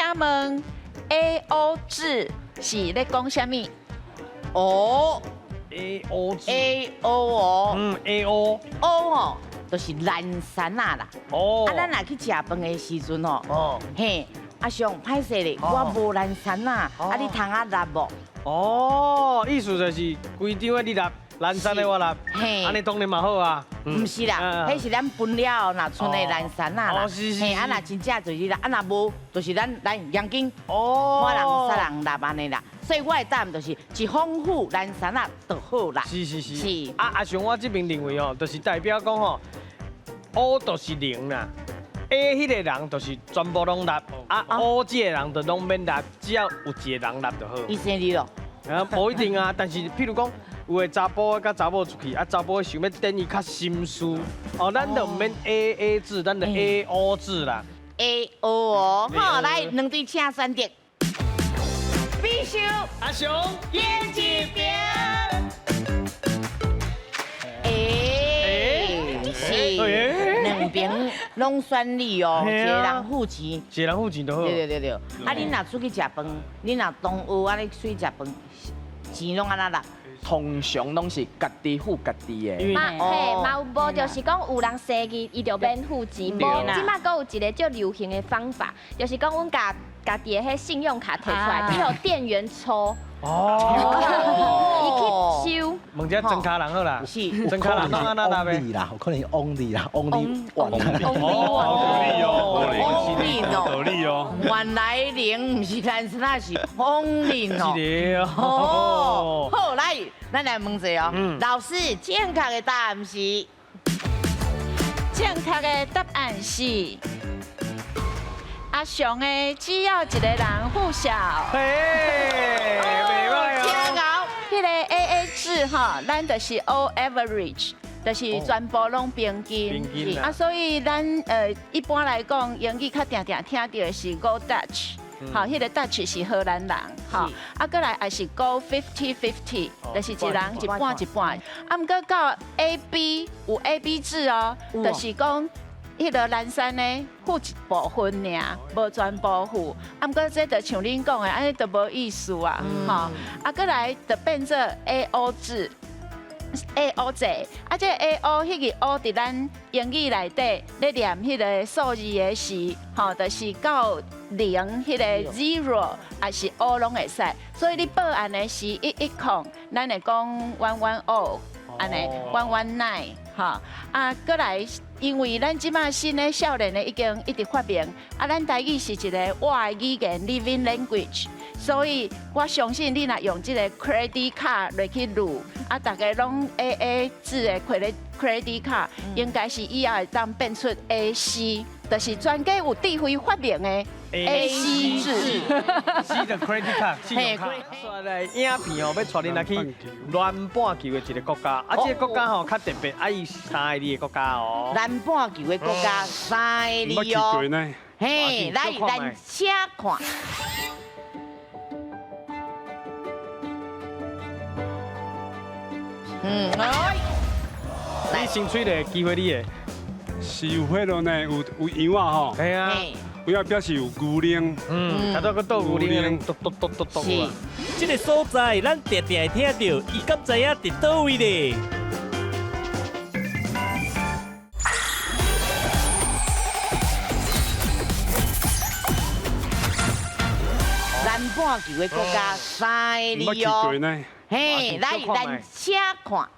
請問 AO 制是咧講啥物？哦 AO 制。 ，AO 哦。AO。 O 吼，就是蘭山仔啦。啊，咱若去食飯的時陣吼，嘿，阿雄歹勢咧，我無蘭山仔，啊你通仔擸無？哦，意思就是規張的你擸，蘭山的我擸，按呢當然嘛好啊。毋是啦，彼是咱分了後，若賰的蘭山仔啦。嘿，啊若真正就是啦，啊若無就是咱來楊金，看人殺人擸按呢啦。所以我的答案就是一方付蘭山仔就好啦。是是是。是。啊，阿雄，我這邊認為哦，就是代表講吼，O 就是零啦，A 彼个人就是全部攏擸，啊 O 這个人就攏免擸，只要有一個人擸就好。伊生日咯。啊，無一定啊，但是譬如講，有的查埔佮查某出去，啊查埔想欲展伊較心思，哦，咱就毋免 AA 制，咱就 AO 制啦。 AO 哦，好，來兩隊請選擇。必須阿雄，演一遍。欸，是兩邊攏選你哦，一個人付錢，一個人付錢就好。對對對對，啊，恁若出去食飯，恁若同學按呢出去食飯，錢攏按怎擸？通常攏是家己付家己的。嘛嘿，嘛有無就是講有人生日，伊就免付錢。無，這馬閣有一个足流行的方法，就是講阮共家己的彼信用卡提出來，去予店員抽。哦，伊去收。問一下莊跤人好啦，是莊跤人攏按怎擸的？啦，有可能 only 啦，only one。 only 哦，only 哦，道理哦。原來零毋是蘭山仔，是 only 哦。是的哦，好，來，咱來問一下哦，老師，正確的答案是？正確的答案是阿雄的，只要一個人付數。嘿，袂䆀哦。彼个 AA 制吼，咱就是 all average，就是全部攏平均。啊，所以咱一般來講，英語較定定聽著的是 Go Dutch，吼，彼个 Dutch 是荷蘭人，吼，啊，閣來也是 Go 50-50，就是一人一半一半。啊，毋過到 AB 有 AB 制哦，就是講，彼个蘭山呢，付一部分爾，無全部付。啊，毋過這就像恁講的，按呢就無意思啊，吼。啊，閣來就變做 AO 制，AO 制。啊，這 AO 彼個 O 佇咱英語內底咧念彼个數字的時，吼，就是到零彼个 zero，抑是 O 攏會使。所以你報案的時110，咱會講 110，按呢 119，吼。啊，閣來。因為咱這馬新的少年的已經一直發明，啊，咱台語是一个活的語言（living language），所以我相信你若用這个 credit card 來去錄，啊，逐家攏 AA 制的 credit card，應該是以後會當變出 AC，就是全家有智慧發明的 AC 制。 C 的 credit card 信用卡。煞來影片哦，欲帶恁來去南半球的一个國家，啊，這个國家吼較特別，啊，伊是三个字的國家哦。南半球的國家三个字哦。嘿，來，咱請看。嗯，你先吹咧，機會你的。是有彼落呢，有羊仔吼。係啊。有仔表示有牛奶。嗯，頭拄閣倒牛奶，嘟嘟嘟嘟嘟。是。這个所在，咱定定會聽著，伊敢知影佇佗位咧？南半球的國家三个字哦。嘿，來，咱請看。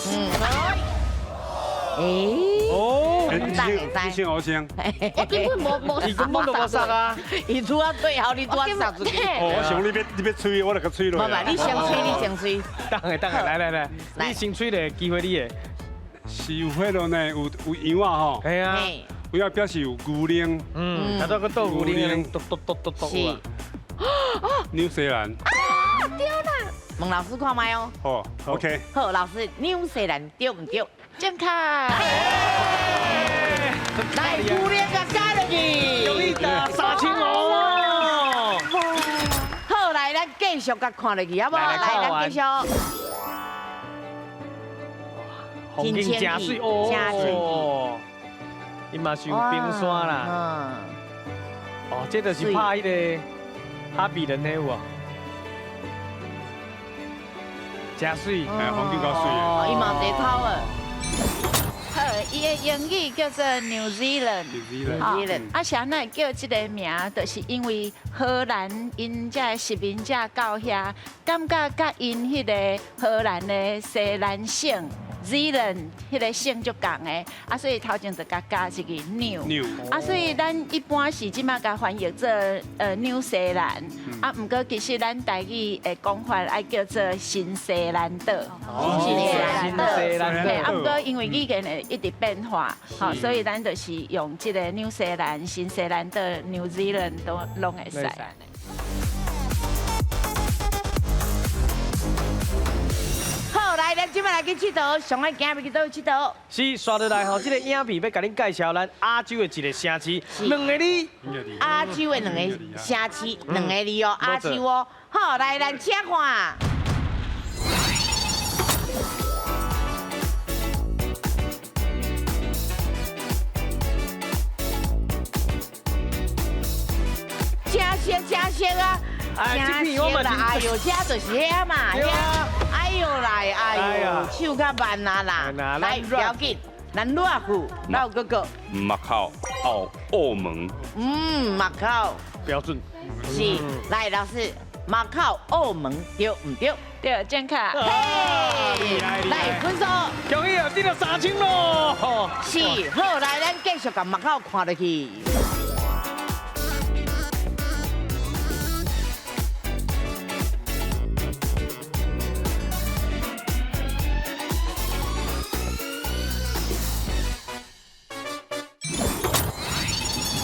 嗯，欸，哦，你先，我先。我根本無無，伊根本就無殺啊！伊拄仔對後，你拄仔殺出去。哦，我想你欲吹，我就共吹落。無無，你先吹，你先吹。等下等下，來來來，你先吹咧，機會你的。是有彼落呢，有羊仔吼。係啊。有仔表示有牛奶。嗯，頭拄閣倒牛奶，嘟嘟嘟嘟嘟。是。紐西蘭。啊，對啦。問老師看覓哦。好，OK。好，老師，紐西蘭對毋對？正確。來，牛奶共加落去。恭喜得3000哦。好，來，咱繼續共看落去，好無？來，咱繼續。風景真媠哦。伊嘛是有冰山啦。哦，這就是拍彼个哈比人的有無？誠媠，哎，風景夠媠的。哦，伊嘛坐頭啊。好，伊的英語叫做 New Zealand。 New Zealand。啊，啥物叫這个名？就是因為荷蘭𪜶這殖民者到遐，感覺佮𪜶彼个荷蘭的西蘭省。Zealand 彼个省足仝的，啊，所以頭前就共加一個 New，啊，所以咱一般是這馬共翻譯做紐西蘭，啊，毋過其實咱台語的講法愛叫做新西蘭島，新西蘭島，啊，毋過因為語言會一直變化，吼，所以咱就是用這個紐西蘭、新西蘭島、New Zealand 都攏會使。好，來，咱這擺來去𨑨迌，上愛行欲去佗位𨑨迌？是，紲落來吼，這个影片欲共恁介紹咱亞洲的一个城市，兩个字。亞洲的兩个城市，兩个字哦，亞洲哦。好，來，咱請看。真熟，真熟啊！哎，這片我嘛哎呦，這就是遐嘛，遐，哎呦來，哎呦，手較慢啊啦，來，不要緊，咱熱乎，老哥哥。馬口澳澳門。嗯，馬口。標準。是，來老師，馬口澳門對毋對？對，正確。嘿，來分數。恭喜啊，得了3000咯。是，好，來，咱繼續共馬口看落去。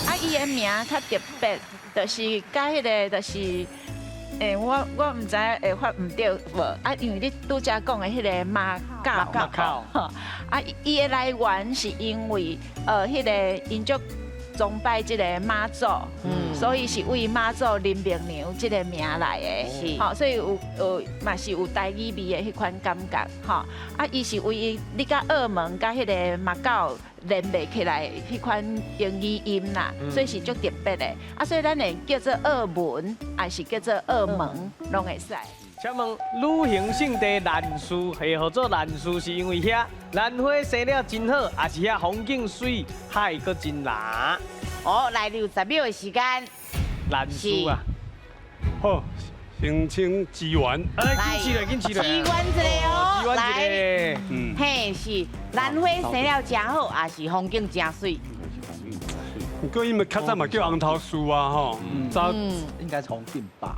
啊，伊的名較特別，就是佮彼个，就是，我毋知會發毋對無？啊，因為你拄才講的彼个馬口，馬口，啊，伊的來源是因為，彼个𪜶足崇拜這個媽祖，所以是為媽祖林默娘這個名來的，吼，所以有嘛是有台語味的彼款感覺，吼，啊，伊是為你佮澳門佮彼個馬狗連袂起來彼款英語音啦，所以是足特別的，啊，所以咱會叫做澳門，還是叫做澳門，攏會使。請問旅行勝地蘭嶼會號做蘭嶼，是因為遐蘭花生了真好，還是遐風景媠，海閣真藍？哦，來60秒的時間。蘭嶼啊，好，申請支援。來，緊起來，緊起來。支援一个哦，來，嗯，嘿，是蘭花生了真好，也是風景真媠。毋過伊們較早嘛叫紅頭樹啊，吼，早應該是風景吧。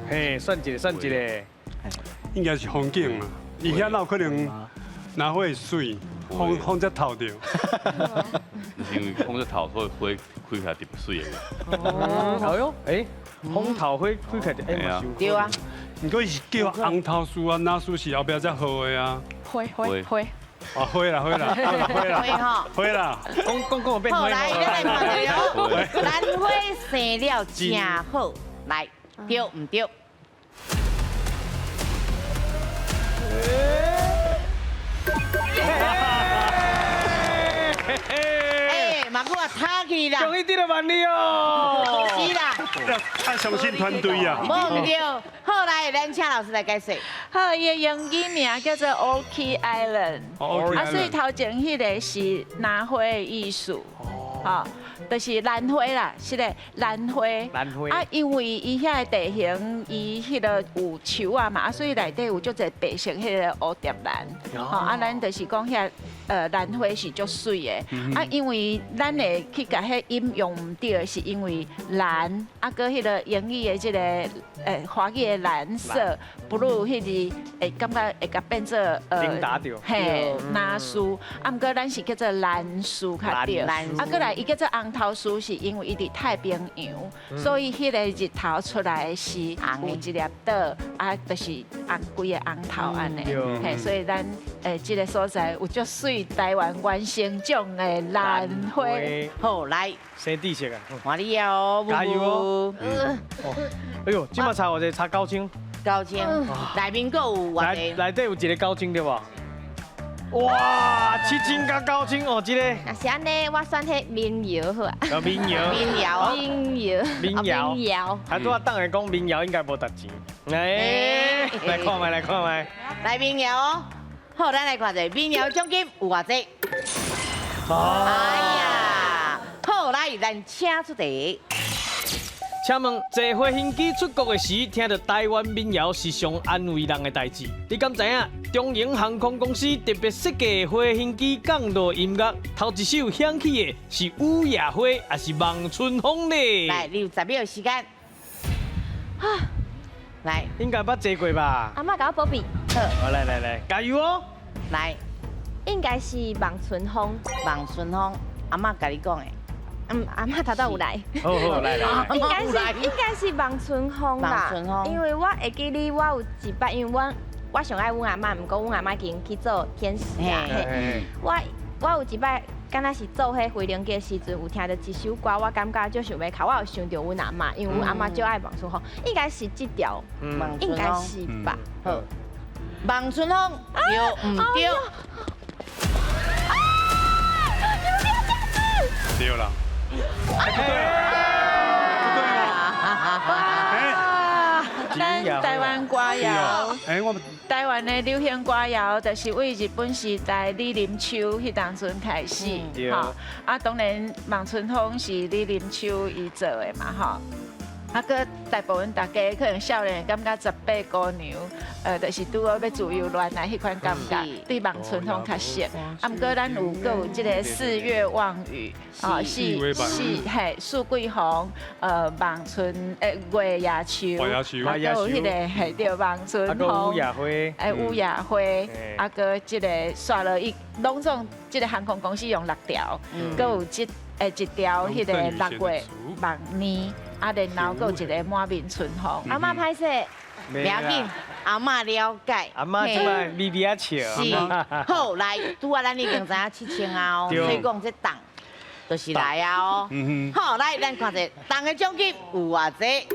嘿，算一个，算一个，應該是風景啦。伊遐哪有可能蘭花會媠，風才透著。因為風才透，所以花開起來特別媠的。哎呦，哎，風透花開起來，哎，對啊。毋過伊是叫紅頭樹啊，哪樹是後壁才好的啊？花花花。啊，花啦花啦，花啦，花啦，講講講變好，來，咱來看著哦，蘭花生了真好，來，對毋對？哎，馬哥啊，他去啦！終於得了萬里哦！是啦，太相信團隊啊！無毋對，好，來，咱請老師來解釋。好，伊的英語名叫做 Orchid Island，啊，所以頭前彼个是蘭花的意思，吼，就是蘭花啦，是咧蘭花。蘭花。啊，因為伊遐个地形，伊彼个有樹仔嘛，啊，所以內底有足濟白色彼个蝴蝶蘭，吼，啊，咱就是講遐蘭花是足媠的，啊，因為咱會去共彼音用毋對，是因為藍，啊，閣彼个英語的這个華語的藍色，blue 彼字會感覺會共變做嘿，藍樹，啊，毋過咱是叫做蘭樹較對，啊，閣來伊叫做紅頭樹，是因為伊佇太平洋，所以彼個日頭出來是有一粒島，啊，就是紅規个紅頭按呢，嘿，所以咱這个所在有足媠台灣原生種的蘭花。好，來，生知識啊，看你哦，加油哦！哎呦，這馬差偌濟，差9000。 9000，內面閣有偌濟？內底有一个9000對無？哇，7000佮9000哦，這个。若是按呢，我選彼民謠好啊。民謠。民謠。民謠。民謠。民謠。啊，拄仔等下講民謠應該無值錢。來，來看覓，來看覓。來民謠哦。好，咱來看者民謠獎金有偌濟？哎呀，好，來，咱請出題。請問坐飛行機出國的時，聽著台灣民謠是上安慰人的代誌。你敢知影？中榮航空公司特別設計飛行機降落音樂，頭一首響起的是《雨夜花》還是《望春風》呢？來，你有10秒時間。來，應該捌坐過吧？阿嬤共我保庇。好，來來來，加油哦！來，應該是《望春風》。望春風，阿嬤共你講的。嗯，阿嬤頭拄有來。好好來來。應該是望春風啦。望春風。因為我會記得我有一擺，因為我上愛阮阿嬤，毋過阮阿嬤已經去做天使啊。我有一擺，敢若是坐彼飛行機的時陣，有聽著一首歌，我感覺足想欲哭，我有想著阮阿嬤，因為阮阿嬤足愛望春風，應該是這條，應該是吧？好，望春風對毋對？啊！有沒有這樣子？對啦。不對不對啊！咱台灣歌謠，台灣的流行歌謠，就是對日本時代李林秋彼當陣開始，吼。啊，當然望春風是李林秋伊做的嘛，吼。啊，閣大部分大家可能少年會感覺十八姑娘，就是拄好欲自由戀愛彼款感覺，對望春風較熟。啊，毋過咱有閣有這个四月望雨，哦，是嘿，四季紅，望春月夜樹，啊，閣有彼个嘿對望春風，雨夜花，雨夜花，啊，閣這个煞落伊攏總這个航空公司用六條，閣有這一條彼个六月望年。啊，然後閣有一个滿面春風。阿嬤歹勢，不要緊，阿嬤了解。阿嬤這擺微微仔笑。是，好來，拄仔咱已經知影7000啊哦，所以講這檔就是來啊哦。好，來咱看者檔的獎金有偌濟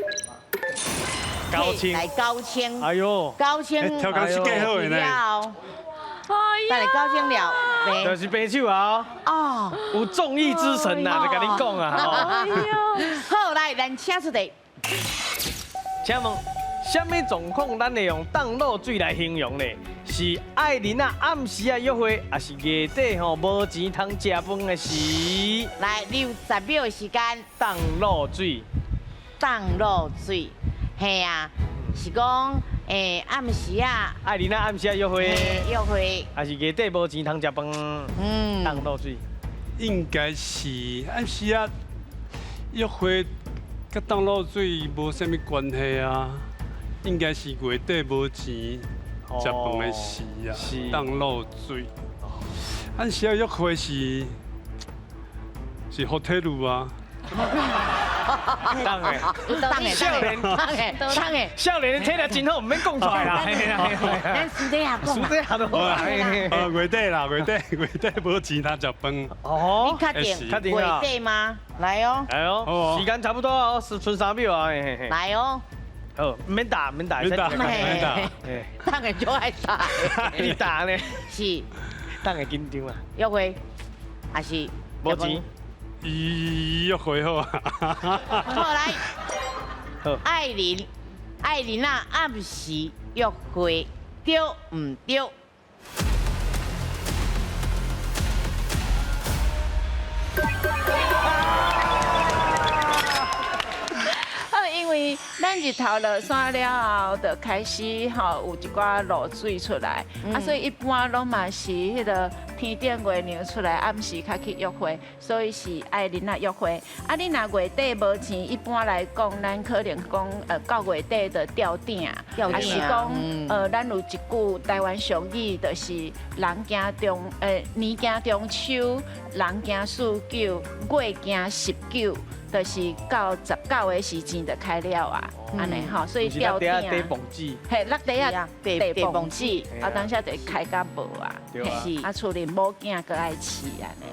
？9000。來9000。哎喲。9000。調工設計好的呢。等下9000了，就是白手啊！哦，有綜藝之神呐，就共你講啊！好，來，咱請出題。請問，啥物狀況咱會用凍滷水來形容呢？是愛琳仔暗時仔約會，抑是月底吼無錢通食飯的時？來，你有10秒的時間。凍滷水。凍滷水，嘿啊，是講。暗時啊，愛琳仔暗時仔約會，約會，抑是月底無錢通食飯，凍滷水，應該是暗時仔約會，佮凍滷水無啥物關係啊，應該是月底無錢食飯的時啊，凍滷水。暗時仔約會是 hotel 啊。當的，當的，少年，當的，當的，少年的體力真好，毋免講出來啦。咱私底下講，私底下都好。月底啦，月底，月底無錢通食飯。哦，你確定？確定月底嗎？來哦，來哦，時間差不多哦，是剩3秒啊。來哦。好，毋免打，免打，免打，免打。當的就愛打。你打呢？是。當會緊張啊。約會，還是無錢？伊約會好啊！好來，愛琳，愛琳仔暗時約會對毋對？因為咱日頭落山了後，就開始吼有一寡露水出來，啊，所以一般攏嘛是彼个天頂月娘出來，暗時較去約會，所以是愛琳仔約會。啊，你若月底無錢，一般來講，咱可能講到月底就吊頂，抑是講咱有一句台灣俗語，就是人驚中年驚中秋，人驚四九，月驚十九。就是到19的時錢就開了啊，按呢吼，所以吊頂啊，嘿，落地啊，地磅子，啊，當時就開甲無啊，啊，厝裡某囝閣愛飼按呢。